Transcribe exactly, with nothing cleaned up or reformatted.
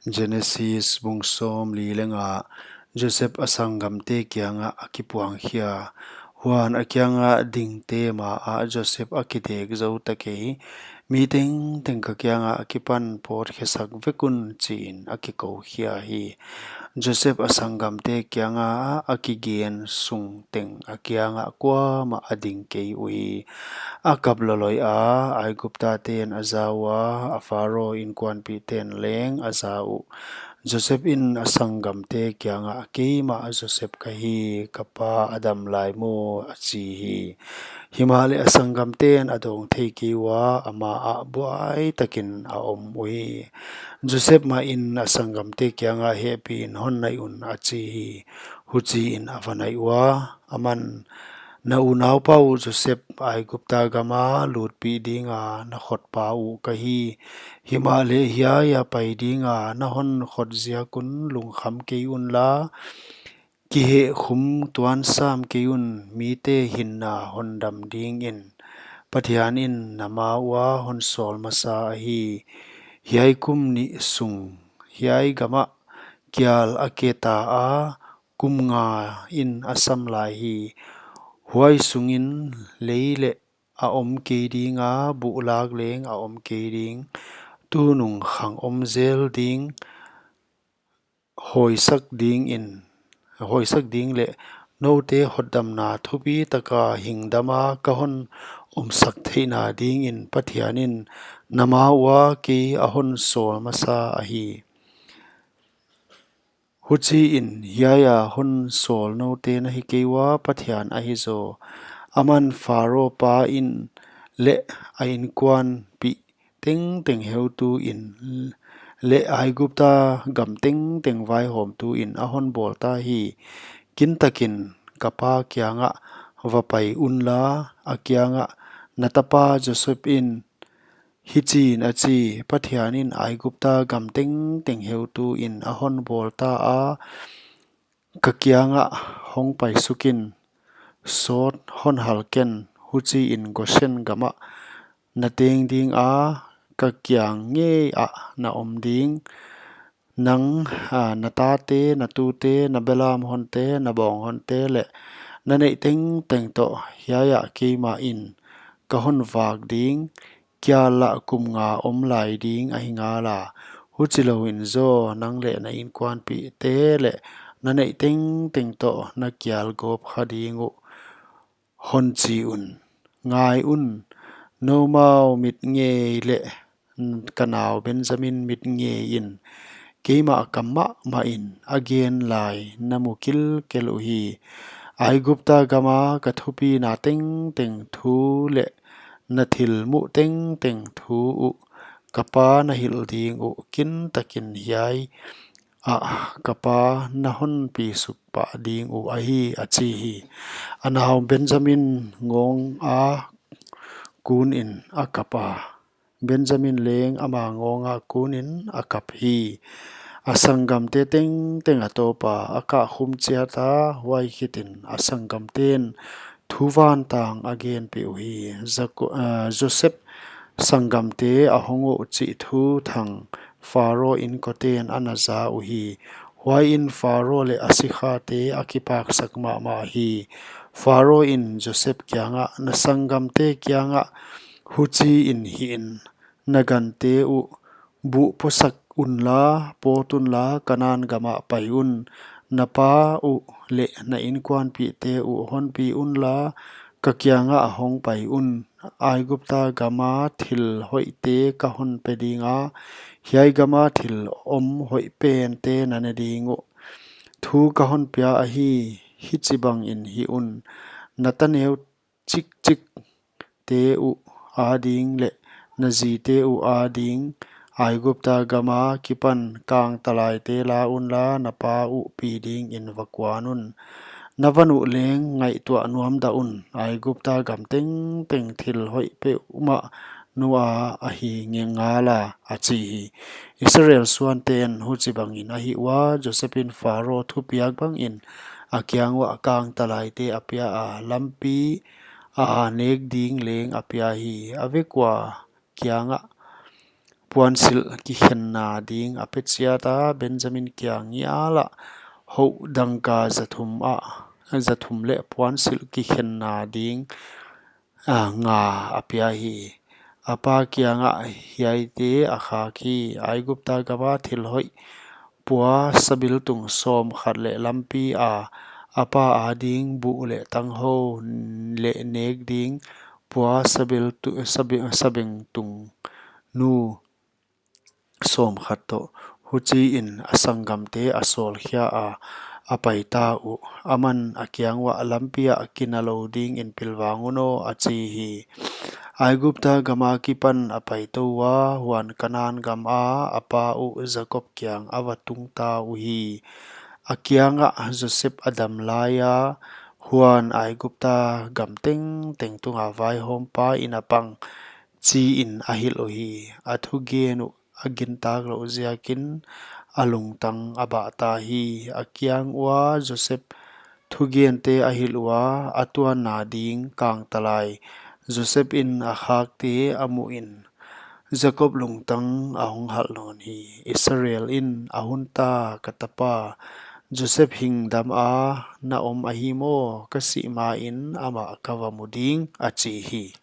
Genesis bung sawmli leh nga. Joseph a sanggamte kiangah a kipuang khia. Huan a kiangah dingte maah Joseph a kidek zou ta kei. Mi tengteng ka kiangah a kipan pawt khesak vek un, chiin a kikou khia hi. Joseph a sanggamte kiangah a kigen sung teng a kiangah kuamah a ding kei uhi. A kap lawlawi a, Aiguptaten a za ua, a Pharaoh inkuanpihten leng a za uh. Joseph in a sanggamte kiangah, keimah Joseph ka hi, ka pa a dam lai maw, a chi hi. Himahleh a sanggamten a dawng thei kei ua, ama ah buai takin a om uhi. Joseph mahin a sanggamte kiangah, hehpihin hon naih un, a chi hi. Huchiin a va naih ua, aman, na unaupa uh Joseph, Aigupta gama lutpih dinga na khotpa uh ka hi. Himahleh hiaia pai dinga na hon khot ziak un lungkham kei unla, kihehkhum tuansam kei un, mite hinna hondam dingin Pathianin na ma ua hon sawl masa ahi. Hiai kum nih sung hiai gamah kial a keta a, kum nga in a sam lai hi. Huai sungin lei leh a om kei dinga, buhlak leng a om kei ding. Tunung khang om zel ding, hawisak dingin, hawisak ding leh noute hotdamna thupi taka hingdama ka hon omsak theihna dingin Pathianin na ma ua kei a hon sawl masa ahi. Huchiin hiaia hon sawl noute na hi kei ua, Pathian ahi zaw. Aman Pharaoh pa in leh a inkuanpih tengteng heutu in leh Aigupta gam tengteng vaihawmtu in a hon bawl ta hi. Kintakin ka pa kiangah va pai unla, a kiangah, na tapa Joseph in hichiin a chi, Pathianin Aigupta gam tengteng heutu in a hon bawl ta a, ka kiangah hong pai sukin, sawt hon hal ken, huchiin Goshen gamah na teng dinga, ka kiang ngeiah na om ding. Nang, a, na tate, na tute, na belam honte, na bawng honte leh na neih tengteng toh hiaia keimahin ka hon vak ding. Kial lah kum nga om lai ding ahi ngala, huchilouin zaw nang leh na inkuanpihte leh na neih tengteng toh na kial gawp kha ding uh, hon chi un. Ngai un, noumau mit ngei leh ka nau Benjamin mit ngeiin keimah ka mahmahin a gen lai na mu kilkel uhi. Aigupta gama ka thupina tengteng thu leh na thil muh tengteng thu uh ka pa na hilh ding uh, kintakin hiai ah ka pa na hon pi suk pah ding uh ahi, a chi hi. A nau Benjamin ngawnga kunin a kap a, Benjamin leng ama ngawnga kunin a kap hi. A sanggamte tengteng a tawpa a kahkhum chiat a, huai khitin a sanggamten thuvantang a genpih uhi. Jako-, eh, Joseph sanggamte a hong uh chih thu thang Pharaoh inkoten a na za uhi. Huaiin Pharaoh leh a sikhate a kipaksak mahmah hi. Pharaoh in Joseph kiangah, na sanggamte kiangah, huchiin hihin, na gante uh buh posak unla, pawt unla, Kanan gamah pai un. Na pa uh leh na inkuanpihte uh honpi unla, ka kiangah hong pai un. Aigupta gama thil hoihte ka hon pe dinga, hiai gama thil om hoih pente na ne ding uh. Thu ka hon pia ahi, hichibangin hih un. Na taneu chikchik te uh ading leh na zite uh ading, Aigupta gama kipan kangtalaite la unla, na pa uh pi dingin va kuan un. Na van uh leng ngaihtuah nuam dah un, Aigupta gam tengteng thil hoih peuhmah nou a ahi ngei ngala, a chi hi. Israel suanten huchibangin a hih ua, Joseph in Pharaoh thupiak bangin a kiang uah kangtalaite a pia a, lampi a nek ding leng a pia hi. A vek ua kiangah, puansilh kikhenna ding a pe chiat a, Benjamin kiang ngial ah houh dangka za thum ah, za thum leh puansilh kikhenna ding, a, nga a pia hi. A pa kiangah hiaite a khak hi: Aigupta gama thil hoih pua sabiltung sawmkhat leh lampi a, a pa ading buh leh tanghou leh nek ding pua sabiltu-, sabi-, sabengtung nu sawmkhat toh. Huchiin a sanggamte a sawlkhia a, a paita uh. Aman a kiang uah, Lampi ah kinalou dingin pilvang un aw, a chi hi. Aigupta gam akipan a paitou ua, huan Kanan gam a a pa uh Jakob kiang a va tungta uhi. A kiangah Joseph a dam laia, huan Aigupta gam tengteng tunga vaihawmpa in a pang, chiin a hilh uhi. A thugen uh a gintak louh jiakin a lungtang a bahta hi. A kiang ua Joseph thugente a hilh ua, a tuanna ding kangtalai Joseph in a khakte a muhin, Jakob lungtang a hong halh nawn hi. Israel in a hunta, Ka tapa, Joseph hing dama na om ahi maw? Ka sih main amah ka va mu ding, a chi hi.